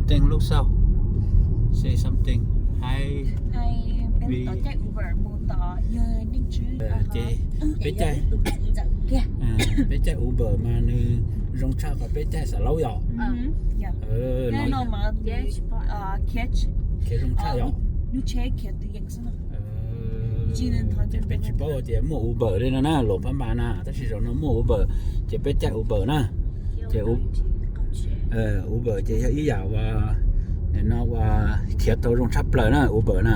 Something lub xauj, say something. Hais, peb tau caij Uber mus tom yawg Neej Tswb, ces peb caij, peb caij Uber mas nws zoo tshaj qhov peb caij Xav Laub yom. Khiav zoo tshaj yom. Ces peb tsis paub tias muaj Uber li no na, luam Phab Npas na, tab sis zaum no muaj Uber, ces peb caij Uber na. Ces Uber ces yog ib yam uas, no uas khiav tau zoo tshaj plaws na Uber na.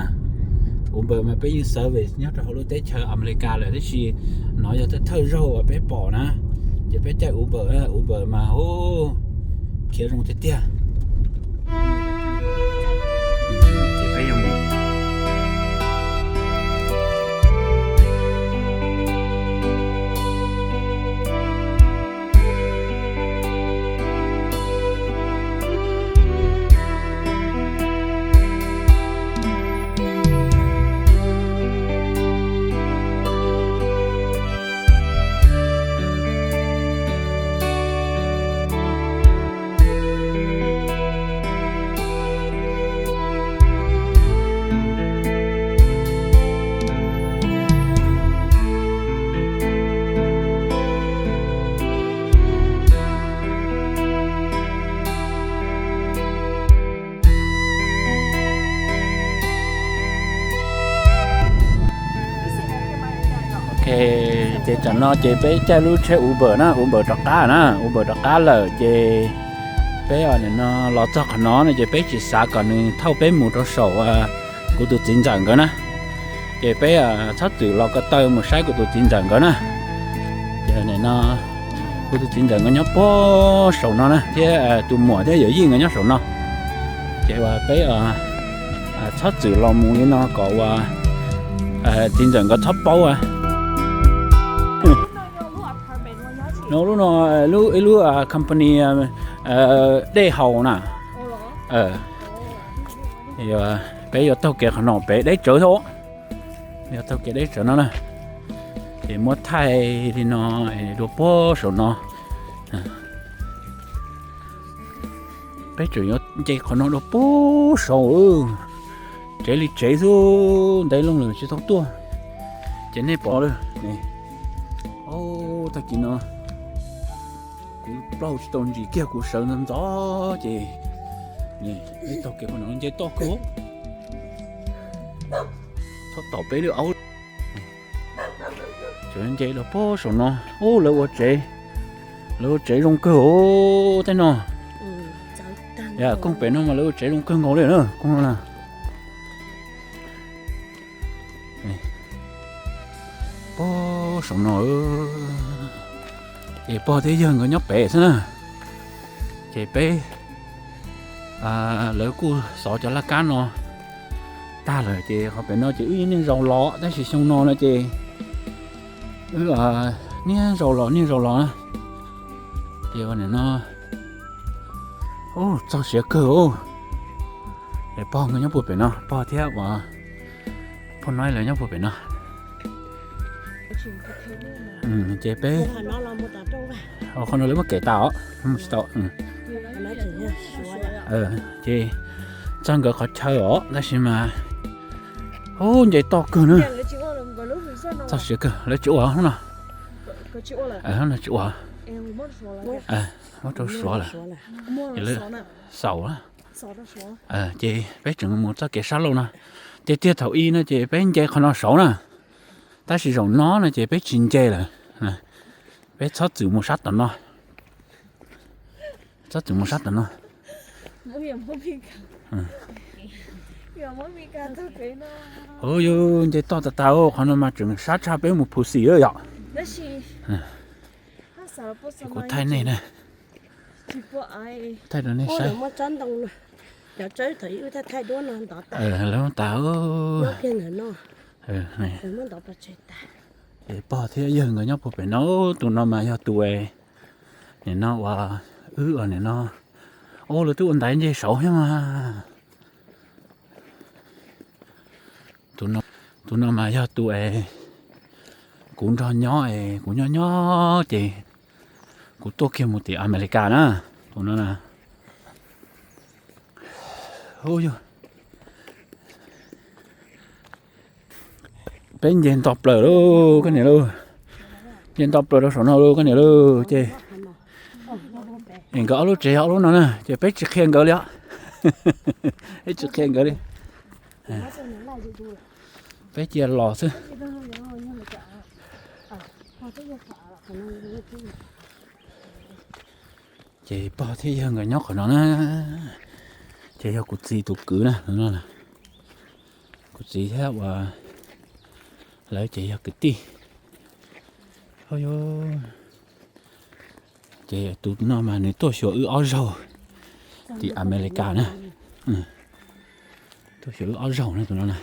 Uber mas peb yeej service nyob rau hauv lub teb chaws Amelikas lawm, tab sis no yog thawj thawj zaug uas peb pom na. Ces peb caij Uber, Uber mas hu khiav zoo tiag tiag. Ces peb yuav mus. Ok, ces tsam no ces peb caij lub tsheb Uber na, Uber rov qab na, Uber rov qab lawm ces peb nim no los txog qhov no no ces peb tsis xav kom nws thauj peb mus rau saum kuv tus txiv ntxawm nkawd na. Ces peb txhob txwm los ko taw mus saib kuv tus txiv ntxawm nkawd na. Ces nim no kuv tus txiv ntxawm nkawd nyob puag saum no na, thiab tus muam thiab yawm yij nkawd nyob saum no. Ces uas peb txhob txwm los mus li no kom uas txiv ntxawm nkawd txhob paub. No lub no, ib lub company dej haus na. Peb yuav taug kev qhov no pem deb tsawv thiab, yuav taug kev deb tsawv no na. Ces muab thaij li no dua puag saum no. Peb tseem yuav nce qhov no dua puag saum, tsev li tsev xwb, ntev loo lawm tsis tau tuaj. Ces nej pom lawm, tag kis no kuv plaub tsis tau ntsis kiag, kuv sawv ntxov ntxov ces peb taug kev qhov no nce toj kawg. Txhob tom peb lub aub. Tseem nce los puag saum no. Ub, lawv ua tsev, lawv ua tsev zoo kawg os tej no. Koog pem no mas lawv ua tsev zoo kawg nkaus li na, koog no na. Puag saum no ces pog thiab yawg nkawd nyob pem xwb na. Ces peb, lawv kuj xov cov laj kab no tag lawm ces qhov pem no ces wb niaj zaus los, tab sis xyoo no no ces wb niaj zaus los niaj zaus los na. Ces ua nim no, ub, txog siav kawg os. Es pog nkawd nyob puag pem no, pog thiab uas pog Noib lawv nyob puag pem no. Ces peb, qhov no lawv muab kem tas os, mus tsis tau. Ces txog nkawd qhov chaw os, tab sis mas, ub, nce toj kawg na. Txog siav kawg, lawv tsis ua hnub no. Hnub no tsis ua. Muab rau Suav lawm. Xaus. Ces peb tseem mus txoj kev sab laug no. Ces tiag thaum ub no ces peb nce qhov no saud na, tab sis zaum no no ces peb tsis nce lawm. Peb txhob txwm mus sab tom no. Txhob txwm mus sab tom no. Ub, yus nce toj tas tas, qhov no mas tseem sab tshaj peb mus Phu Xi yom. Kuv thaij nej na, thaij rau nej saib. Lawv tas. Ces pog thiab yawg nkawd nyob puag pem no, tus no mas yog tus es, nim no uas, wb uas nim no, ub, lawv twb ua ntaiv nce saud thiab mas. Tus no mas yog tus es kuv nrog nyob es kuv nyob nyob ces kuv tuaj kiag mus tim Amelikas na. Tus no na, Hu yog, peb nce nto plaws lauj koj niam lauj. Nce nto plaws rau saum no lauj koj niam lauj, ces es nkawd ob lub tsev yog ob lub no na, ces peb tsis qhia nkawd li os. Peb tsis qhia nkawd li. Peb cia los xwb. Ces pog thiab yawg nkawd nyob qhov no na. Ces yog kuv txiv tus kwv na, kuv txiv thiab uas lawv ces yog kwv tij. Ces tus no mas nws tuaj xyuas wb ob zaug tim Amelikas na. Tuaj xyuas wb ob zaug na tus no na.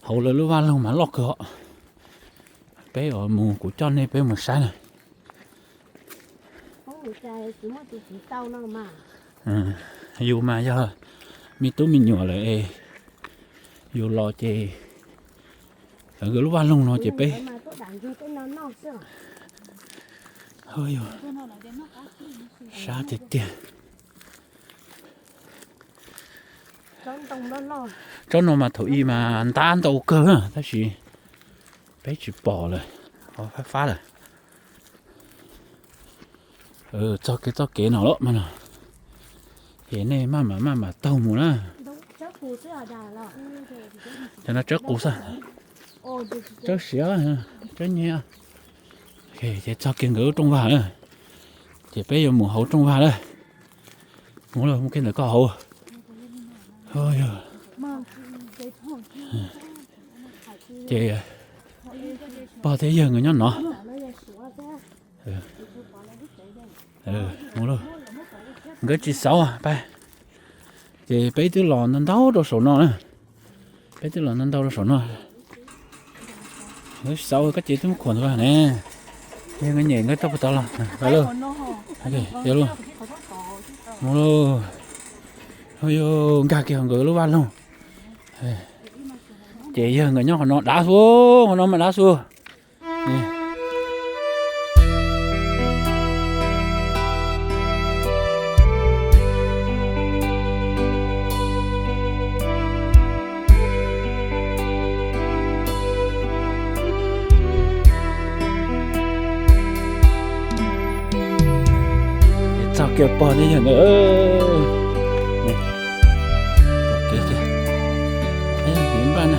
Hauv lawv lub vaj loog mas loj kawg os. Peb mus, kuv coj nej peb mus saib na. Yus mas yog me tub me nyuam lawm es yus los ces nkawd lub vaj loog no ces peb sab tiag tiag. Tsob no mas thaum ub mas ntab ntau kawg tab sis peb tsis pom lawm, fab fab lawm. Txog kiag txoj kev no lawm mas no, ces nej maj mam maj mam taug mus na. Cov no tsawb qus xwb, tsawb siav, tsawb nyiaj. Ces txog kiag nkawd lub rooj vag na, ces peb yuav mus hauv rooj vag na. Mus lawm, mus kiag ntawm koj hauv. Ces pog thiab yawg nkawd nyob no. Nkawd tsis xauv, ces peb twb los ntau ntau rau saum no na. Peb twb los ntau ntau rau saum no. Nkawd tsis xauv, koj ces twb muab khuam ntawd ne. Yawg nkawd nyem nkawd tau puas tau los. Mus lauj. Nkag kiag nkawd lub vaj loog. Ces yawg nkawd nyob qhov no dav xwb, qhov no mas dav xwb. Txog kiag pog thiab yawg nkawd. Peb npaj na.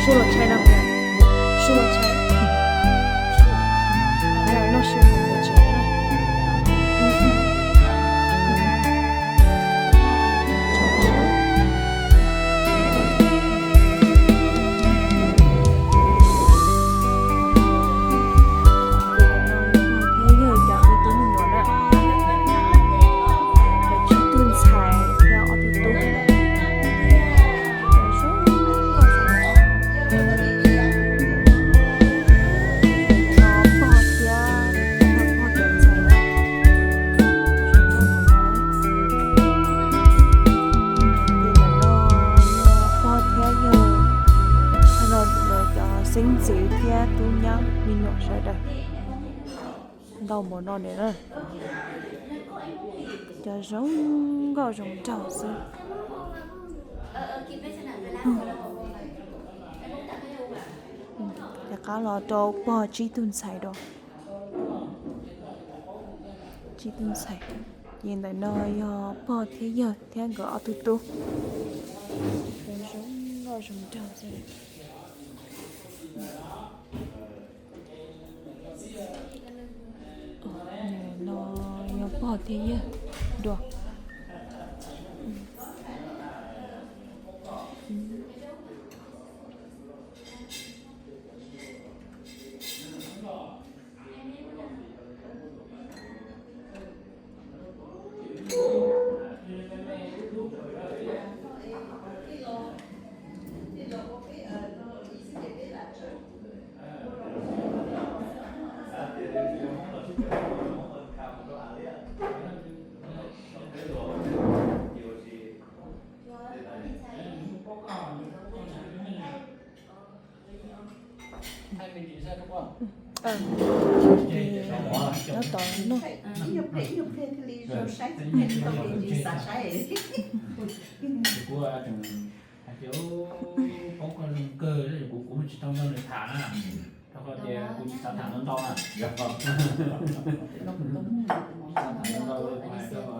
Sua los tshais no, sua los tshais. Noj sua los tshais. Thiab yog cov ib tug me nyuam na, tsib tug ntxhais thiab ob tug tub. Pog thiab, pog cov ntxhais na. Ces ntawm no yog pog thiab yawg, no lawv cov xeeb ntxwv thiab tub nyab me nyuam sawv daws ntau npaum no na. Cov zoo nkauj zoo nraug xwb. Rov qab los rau pog tsib tug ntxhais rau. Tsib tug ntxhais. Ces ntawm no yog pog thiab yawg thiab nkawd ob tug tub. Zoo nkauj zoo nraug xwb. No yog pog thiab yawg dua. Nyob tod no. Hais tias poob koj zoo kawg, kuv kuv tsis tau nrog nws tham na. Rau qhov tias kuv tsis xav tham ntau ntau na. Tsis xav tham ntau ntau, kuv hais rau qhov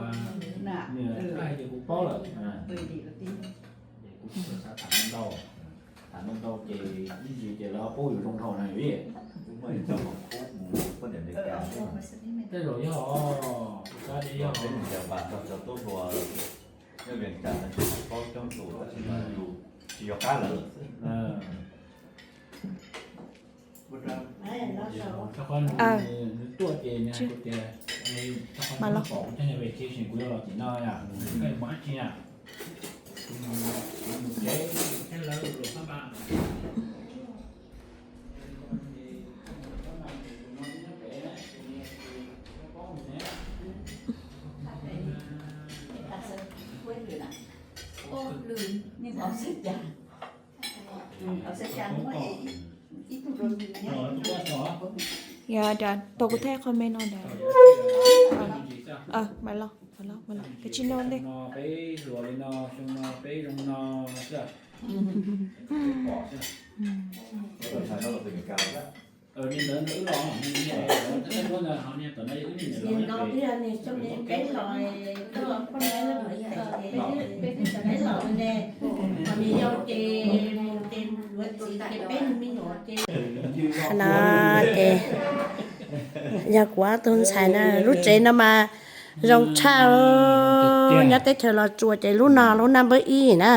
nws hais tias kuv paub lawm. Ces kuv tsis xav tham ntau ntau. Tham ntau ntau ces ib ntsis ces lawv ho paub yus zoo dhau na yus. Tej zaum yog, kuv xav tias yog. Nyob Vias Cas no tsis paub coob tus, tab sis mas yus tsis yog qab lawv. Rau qhov nws tuaj ces nws hais tias, rau qhov nws pom kuv cov niag vacation kuv yuav los tim no yom, koj yuav mus dab tsi na? Kuv mus tsev thiab lawv luag pab npaj. Yog, tau kuv thaij qhov me no ntawd. Mam los, mam los, mam los, kav tsij no ntej. No ces yog kuv ob tug ntxhais na, lub tsev no mas zoo tshaj. Nyob teb chaws Los Tsuas ces lub no lub naj npawb ib na.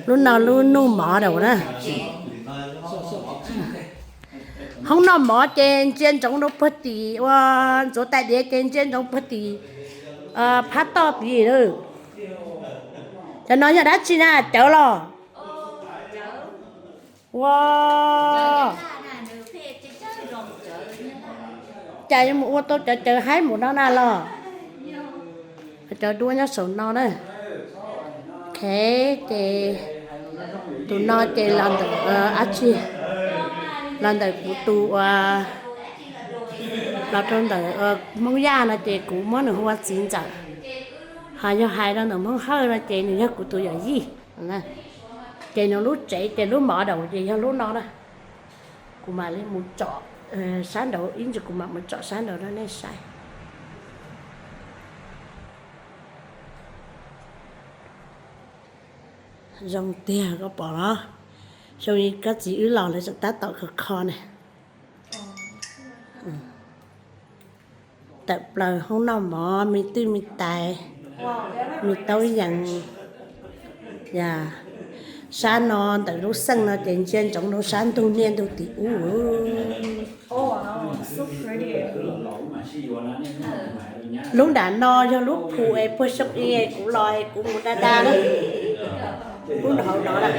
Lub no lub nuj mov rau na. Hoob noj mov ces ntsia ntsoov rau puag tim ua ntxuav tais diav ces ntsia ntsoov puag tim phab toj tid. Cov no yog dab tsi na, cawv los? Ua cas yuav mus ua tau cov cawv haib npaum no na los? Cov duab nyob saum no na. Ok, ces tus no ces los ntawm dab tsi, los ntawm kuv tus ua, los rau ntawm Hmoob Yaj no ces kuv muab nws hu ua txiv ntxawm. Ho yog hais rau ntawm Hmoob Hawj no ces nws yog kuv tus yawm yij. Ces nws lub tsev ces lub mov daum ces yog lub no na. Kuv mam li mus tsom sab nraud, ib ntsis kuv mam mus tsom sab nraud rau nej saib. Zoo tiag koj pom los, xyoo koj txiv wb los lawv tseem tab tom kho kho ne. Tawm plaws hoob noj mov me twj me tais, me taub yees. Sab no ntawm lub xeej no ces ntsia ntsoov rau sab ntug niaj ntug tim ub. Lub nram no yog lub phu es puag xyoo ib kuv los es kuv mus da da na, lub hauv no na.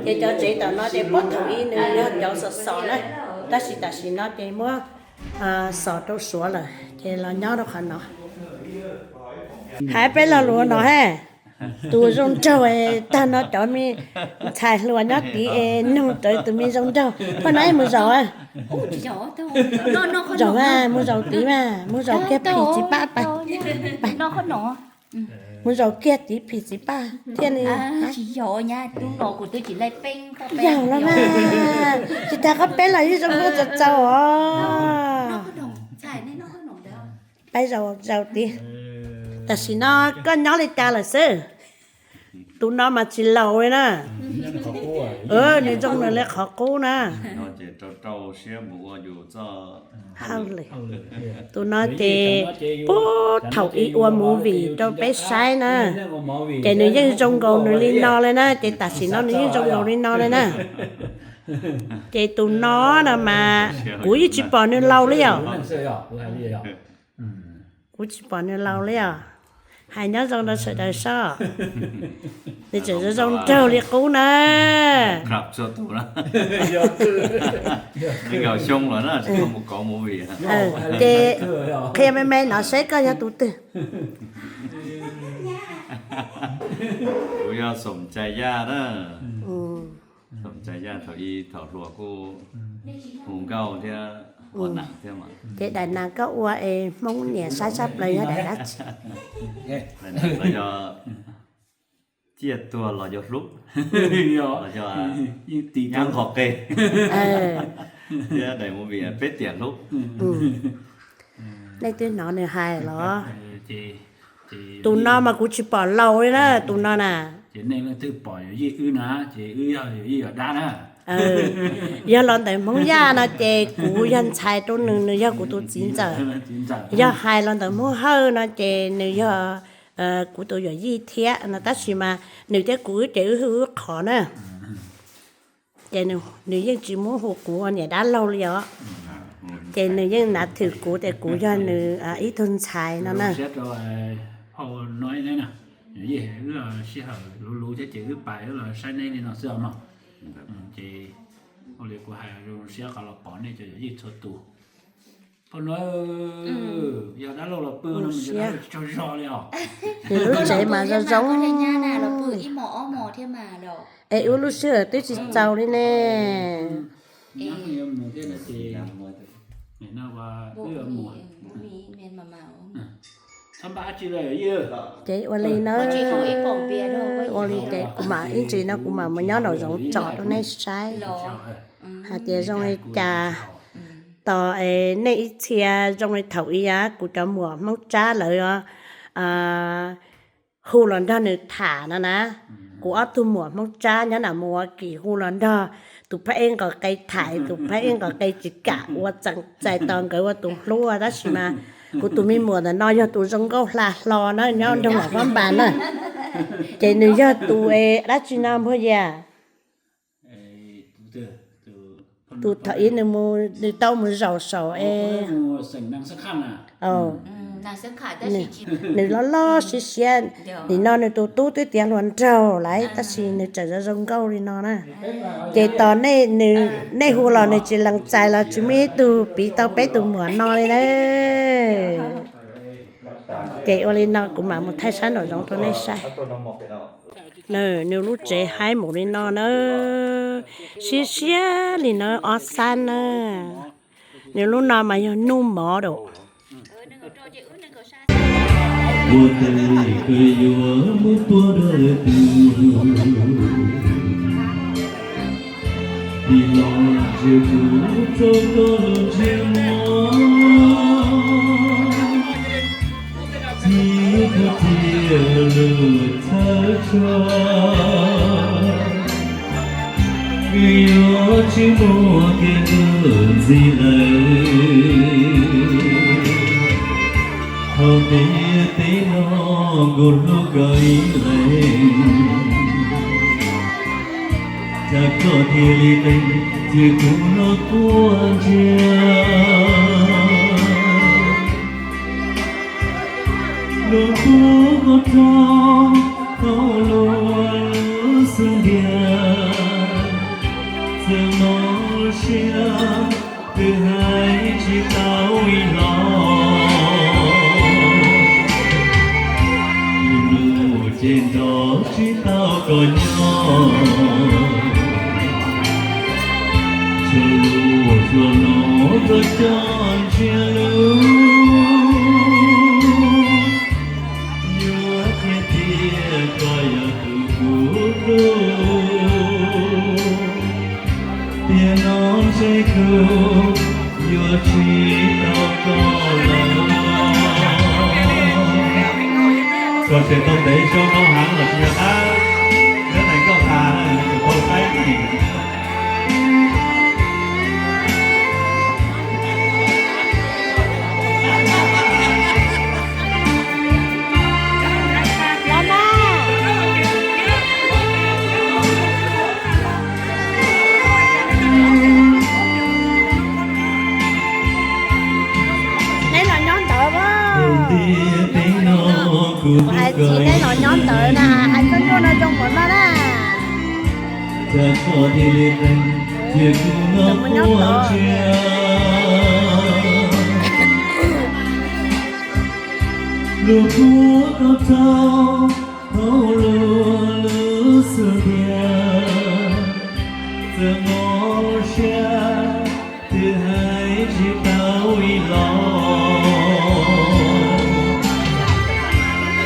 Ces cov tsev tom no ces puag thaum ub nws yog cov xos xos na, tab sis tam sim no ces muab xos rau suav lawm ces los nyob rau qhov no. Hais peb lo lus no he, tus zoo nraug tag no cov me ntxhais hluas nyob tid es nug rawv tus me zoo nraug. Phaj no mus zaum, zaum, mus zaum tid mas, mus zaum kiag phim txiv paj pais. Mus zaum kiag tid phim txiv paj thiaj li. Yog los mas, tsis tas koj peb los yeej zoo nkauj txaus txaus os. Peb zaum zaum tid. Tam sim no koj nyob li cas lawm xwb? Tus no mas tsis laus li na. Nws zoo nws li qhov qub na. Tus no ces puag thaum ub ua movie rau peb saib na, ces nws yeej zoo nkaus nws li no li na, ces tam sim no nws yeej zoo nkaus li no li na. Ces tus no no mas kuv yeej tsis pom nws laus li os. Kuv tsis pom nws laus li os. Hais nyob zoo rau sawv daws saib, nws tseem zoo zoo nraug li qub na. Ces qhia me me no seb koj yog tus twg. Kuv yog Xoom Txais Yaj na. Xoom Txais Yaj thaum ub thaum hluas kuj hu nkauj thiab ua nam thiab mas. Ces daim nas koj ua es Hmoob niam saib tshaj plaws yog daim dab tsi? Daim nas no yog ciaj tuag los yog hlub, los yog nyab nqhos qe, thiab daim movie peb tiam hlub. Nej twb hnov nws hais los? Tus no mas kuv tsis pom laus li na, tus no na. Yog los ntawm Hmoob Yaj no ces kuv yog ntxhais rau nws, nws yog kuv tus txiv ntxawm. Yog hais los ntawm Hmoob Hawj no ces nws yog kuv tus yawm yij thiab no, tab sis mas nws thiab kuv wb ces wb hwj wb qhov na. Ces nws yeej tsis muab hu kuv ua niam dab laug li os. Ces nws yeej nav thwm kuv tias kuv yog nws ib tug ntxhais no na. Sij hawm luv luv thiab ces wb pais wb los saib nej li no xwb os mog. Ces ua li kuv hais zoo siab qhov los pom nej cov yawm yij txhua tus. Pog no yog dab laug los pw no tsaug zog li os. Nws lub tsev mas zoo zoo. Es wb lub sij hawm twb tsis txaus li ne. Ces ua li na, ua li ces kuv mam ib ntsis no kuv mam mus nyob nraum zoov tsom rau nej saib hais tias zoo li cas. Tos nej ib txhia zoo li thaum ub kuv cov muam Hmoob Tsab lawv hu los nrog nws tham no na. Kuv ob tug muam Hmoob Tsab nyob nram Mus Ua Kim hu los nrog tus phab ej nqos qe tham, tus phab ej nqos qe tsis kam ua, txeem txais tos nkawd ua tus hlub, tab sis mas kuv tus me muam ntawm no yog tus zoo nkauj hla hlo na, nyob nroog Los Pab Npas na. Ces nws yog tus dab tsi no Npuag Yias? Tus thaum ub nws mus, nws tau mus zaum saum es, nws loj loj siab siab. Nim no nws tus tub twb tiav hluas nraug lawm tab sis nws tseem zoo zoo nkauj li no na. Ces tos nej hu los nws tsis lees txais los tsis muaj ib tug piv tau peb tus muam no li na. Ces ua li no kuv mam mus thaij sab nraum zoov rau nej saib. Nws lub tsev haib npaum li no na, siab siab li na, ob xab na. Nws lub no mas yog nuj mov dam. Ua tes kawg yuav muab tuag dawb tus, tis los ntsia kuv rau koj lub ntsej muag, txiv kuv thiaj lub thawj tshaj. Nws yuav tsis muaj kev ntuj ntxiv lawm. Thaum tiam teb no kuv hlub koj ib leeg, cas koj thiaj li teem cia kuv los quaj ntsia. Luag pub koj rau hauv luag lub xub ntiag, txawm mob siab twb hais tsis tau ib los. Lub cev nrov tsis tau koj nyob, tsuas lub suab no tuaj coj ntsia lub. Yuav qhia tias koj yog tus kuv hlub, tiam no ntshe kuv yuav tsis tau koj lawm. Koj tseem tau ntev zoo no heev los tsis yog qab, nyob neeg koj tas na, tseem tau saib neeg. Neb los nyob ntawd as. Kuv hais tias neb los nyob ntawd na, hais koj nyob no zoo npaum no na. Mus nyob ntawd. Lub kua koj rau hauv luag lub xub ntiag, txawm mob siab twb hais tsis tau ib los.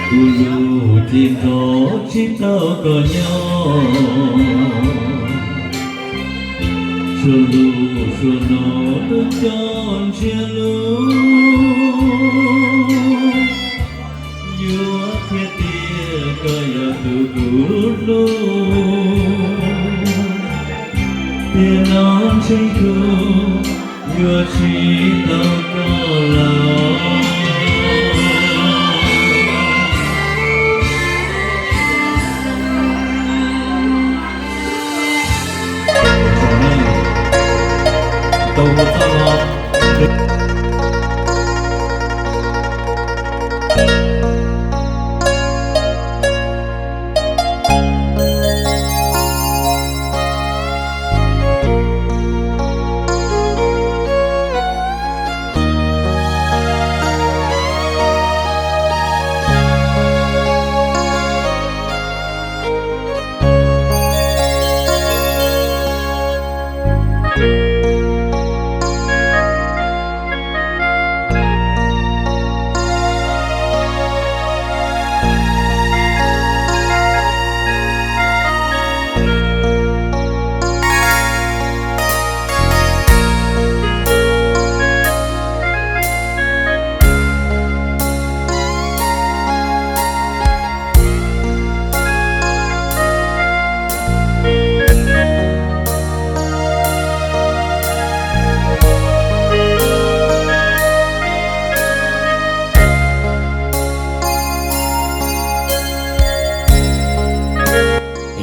Kuv lub cev nrov tsis tau koj nyob, tsuas lub suab no tuaj coj ntsia lub. Yuav qhia tias koj yog tus kuv hlub, tiam no ntshe kuv yuav tsis tau koj lawm. Tau ua txoj no.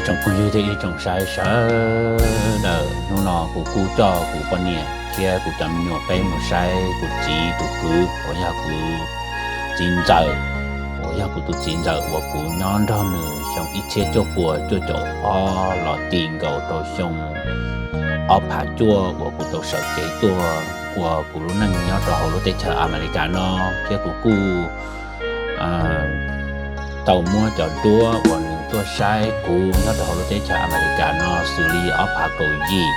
Ib tsoom phooj ywg thiab ib tsoom saib sawv daws, hnub no kuv kuj coj kuv poj niam thiab kuv cov me nyuam peb mus saib kuv txiv tus kwv uas yog kuv txiv ntxawm, uas yog kuv tus txiv ntxawm uas kuv nyob nrog nws xyoo ib txhiab cuaj puas cuaj caum ob los ti nkaus rau xyoo ob phav cuaj uas kuv tau sawv cev tuaj ua kuv lub neej nyob rau hauv lub teb chaws Amelikas no, thiab kuv kuj tau muab cov duab uas nws tuaj saib kuv nyob rau hauv lub teb chaws Amelikas no xws li ob phav kaum yim,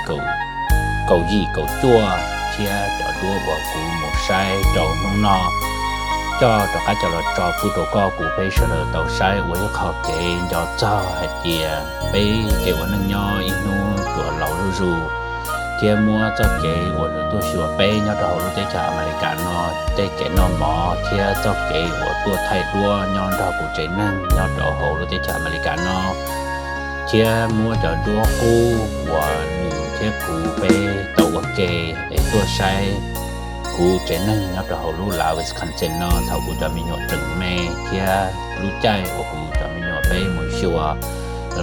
kaum yim kaum cuaj, thiab cov duab uas kuv mus saib rau hnub no coj rov qab coj los tso pub rau koj kuv peb sawv daws tau saib ua ib qho kev nco txog hais tias peb kev ua neej nyob ib hnub tuam laus zuj zus, thiab muab txoj kev uas nws tuaj xyuas peb nyob rau hauv lub teb chaws Amelikas no, tej kev noj mov thiab txoj kev uas tuaj thaij duab nyob nrog kuv tsev neeg nyob rau hauv lub teb chaws Amelikas no, thiab muab cov duab qub uas nws thiab kuv peb tau ua ke es tuaj saib kuv tsev neeg nyob rau hauv lub lav Wisconsin no thaum kuv cov me nyuam tseem me thiab lub caij uas kuv cov me nyuam peb mus xyuas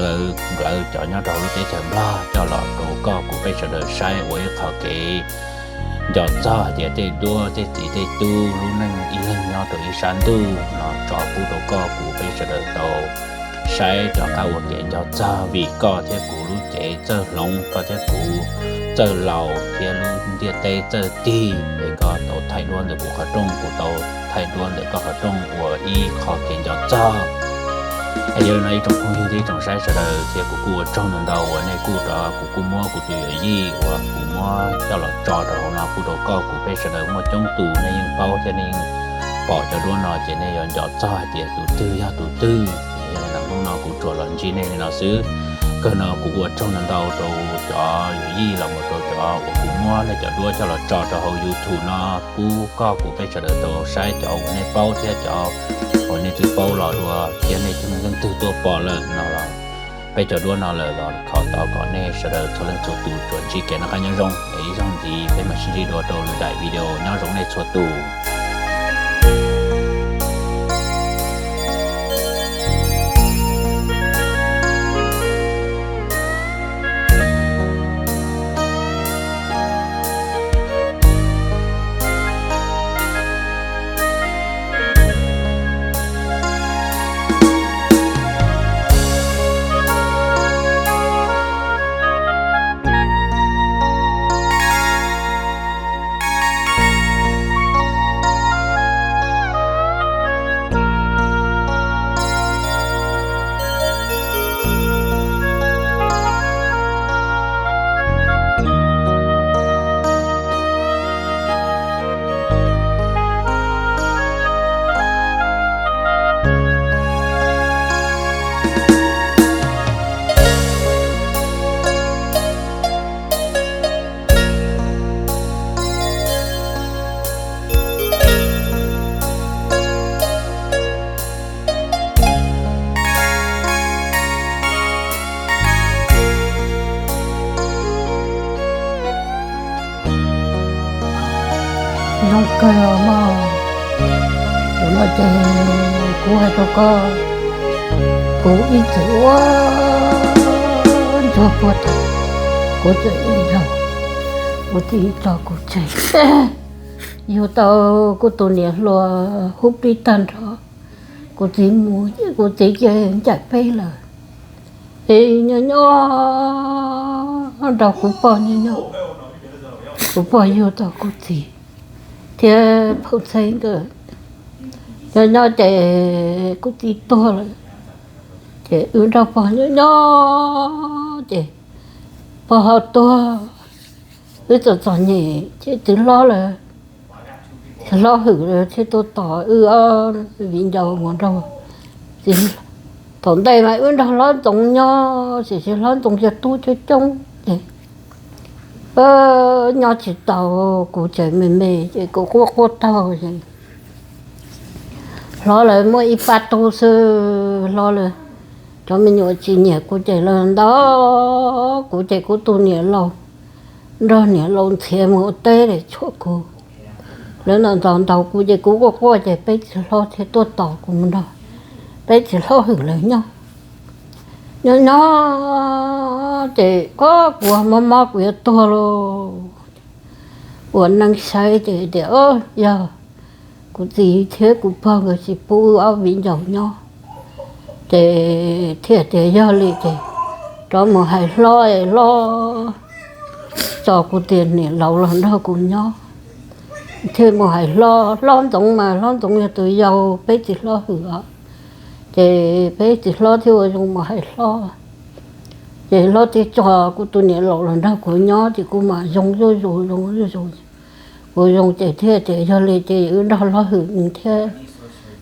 lawv, lawv cov nyob rau hauv lub teb chaws Nplog coj los rau koj kuv peb sawv daws saib ua ib qho kev nco txog hais tias tej duab tej txiv tej tub lub neej ib leeg nyob rau ib sab ntuj no tso pub rau koj kuv peb sawv daws tau saib rov qab ua kev nco txog vim koj thiab kuv lub cev txawj hloov, koj thiab kuv txawj laus thiab lub ntiaj teb txawj tig, es koj tau thaij duab ntawm kuv qhov rooj, kuv tau thaij duab ntawm koj qhov rooj ua ib qho kev nco txog. Es yog li no ib tsoom phooj ywg thiab ib tsoom saib sawv daws thiab kuv kuj ua tsaug ntau ntau uas nej kuj rov, kuv kuj muab kuv tus yawm yij uas kuv muab coj los tso rau hauv no pub rau koj kuv peb sawv daws muaj coob tus nej yeej paub thiab nej yeej pom cov duab no ces nej yuav nco txog hais tias tus twg yog tus twg. Yog li no hnub no kuv tsuas los ntsib nej li no xwb. Kawg no kuv ua tsaug ntau ntau rau cov yawm yij los mus rau cov uas kuv muab nej cov duab coj los tso rau hauv YouTube no pub koj kuv peb sawv daws tau saib cov uas nej paub thiab cov uas nej twb paub los dua thiab nej leej twg tuaj pom lawm no los peb cov duab no lawm los thov tau kom nej sawv daws txhua leej txhua tus tsuas ntsib kev noj qab nyob zoo es ib zaug ntxiv peb mam sib ntsib dua rau lwm daim video nyob zoo nej txhua tus. Zoo kawg mog. Tus no ces kuv hais rau koj, kuv ib txwm ua ntsuag puag thaum kuv tseem ib zaug, kuv txiv tso kuv tseg, yug tau kuv tus niam hluas hub pib tag nrho, kuv txiv mus, kuv txiv ces ncaim peb lawm. Es nyob nyob nrog kuv pog nyob nyob, kuv pog yug tau kuv txiv thiab phauj Txheeb nkawd nyob nyob ces kuv txiv tuag lawm. Ces wb nrog pog nyob nyob ces pog ho tuag. Wb txom txom nyem ces txiv hlob lawm, txiv hlob hwm lawm thiaj tuaj tos wb ob viv ncaus mus nrog txiv. Thaum ntej mas wb nrog hlob Ntxoov nyob, tiam sis hlob Ntxoov yog tub coob coob ces nyob tsis tau, kuv tseem me me ces kuv quaj quaj taug ces hlob lawv muaj ib pab tub xwb, hlob lawv cov me nyuam tsis nyiam kuv ces lawv ntaus kuv ces kuv tus niam laus nrog niam laus ntxhiav mus ua teb es tshuam kuv. Lawv ntaus ntaus ntaus kuv ces kuv quaj quaj ces peb txiv hlob thiaj tuaj tos kuv mus nrog peb txiv hlob hwm lawv nyob. Nyob nyob ces kuv mob mob kuv yuav tuag lauj. Ua neeb saib ces tias yog kuv txiv thiab kuv pog nkawd tsis pub wb ob viv ncaus nyob, ces thiaj tias yog li ces rov mus hais hlob es hlob tso kuv tus niam laus los nrog kuv nyob. Thiaj mus hais hlob, hlob Ntxoov mas hlob Ntxoov yog tus yau peb txiv hlob hwm os. Ces peb txiv hlob thiaj ua zoo mus hais hlob. Ces hlob thiaj tso kuv tus niam laus los nrog kuv nyob ces kuv mam zoo zuj zus zoo zuj zus. Kuv zoo ces thiaj tias yog li ces wb nrog hlob hwm nws thiab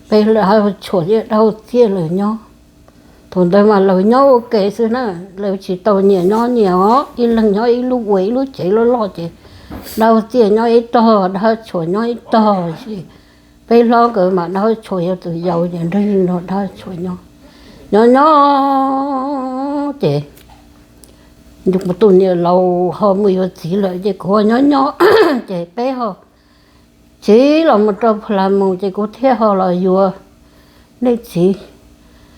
peb hlob tshuam thiaj dab txiaj lawm nyob. Thaum ntawd mas lawv nyob ua ke xwb na, lawv tsis tau nyias nyob nyias os, ib leeg nyob ib lub ua ib lub tsev loj loj ces dab txiaj nyob ib tog, dab tshuam nyob ib tog. Peb hlob nkawd mas dab tshuam yog tus yau ces nrog nrog dab tshuam nyob, nyob nyob Ces kuv tus niam laus ho mus yuav txiv lawm ces kuv ho nyob nyob, ces peb ho tsiv los mus rau Phu La Mus ces kuv thiaj ho los yuav nej txiv.